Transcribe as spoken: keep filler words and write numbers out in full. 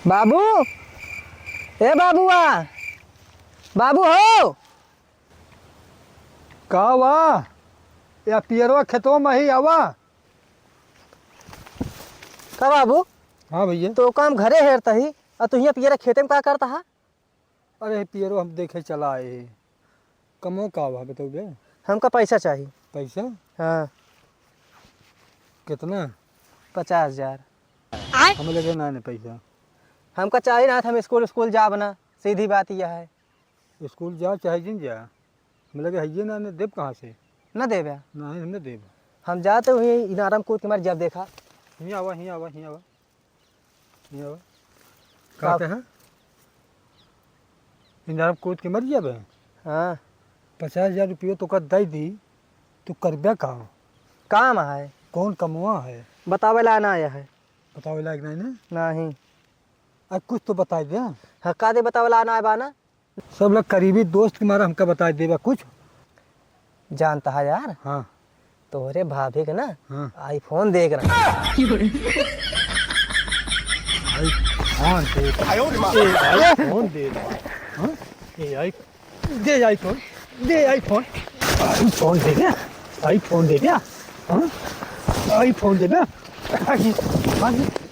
बाबू, ए बाबुआ, बाबू हो। का वा? या पियरवा खेतवा मा ही आवा। का बाबू? हाँ भइया। तो काम घरे हेरता ही, अउ तू हियाँ पियरा खेते मा का करता हा? अरे पियरो, हम देखे चला आए ही। कमो का बा बतउबे? हमका पैसा चाही। पैसा? हाँ। केतना? पचास हजार। आय? हमें लगे ना, ना पैसा। हमका चाही ना, हम स्कूल, स्कूल जाब ना, सीधी बात यह है। स्कूल जा चाहे जिन जा, हमें लगे हइये ना, ना देब कहाँ से? ना देबे? नहीं, हम ना देब। हम जाते हुए इनारम कूद के मर जाब, देखा। हियाँ आवा, हियाँ आवा, हियाँ आवा। ये हो। का? कहते हैं, इनारम कूद के मर जाबे। हाँ। पचास हजार रुपया तोका दइ दी, तू करबे का? काम है। कौन कमवा है? बतावे ला ना आया है। बतावे लायक नहीं ना? नहीं। आ, कुछ तो बताइ दे। हाँ, का दे बतावे ला ना आया बा ना? सब लोग करीबी दोस्त के मारे हमका बताइ देबा कुछ। जानता है यार, हाँ। तोहरे भाभी के ना हाँ। iPhone देख रहा। iPhone देख रहा। आयो रे माँ। ए, iPhone देख रहा। हाँ? ए, आई-, दे iPhone, दे iPhone। iPhone दे दे, iPhone दे दे। हाँ? iPhone दे दे। आई, आई।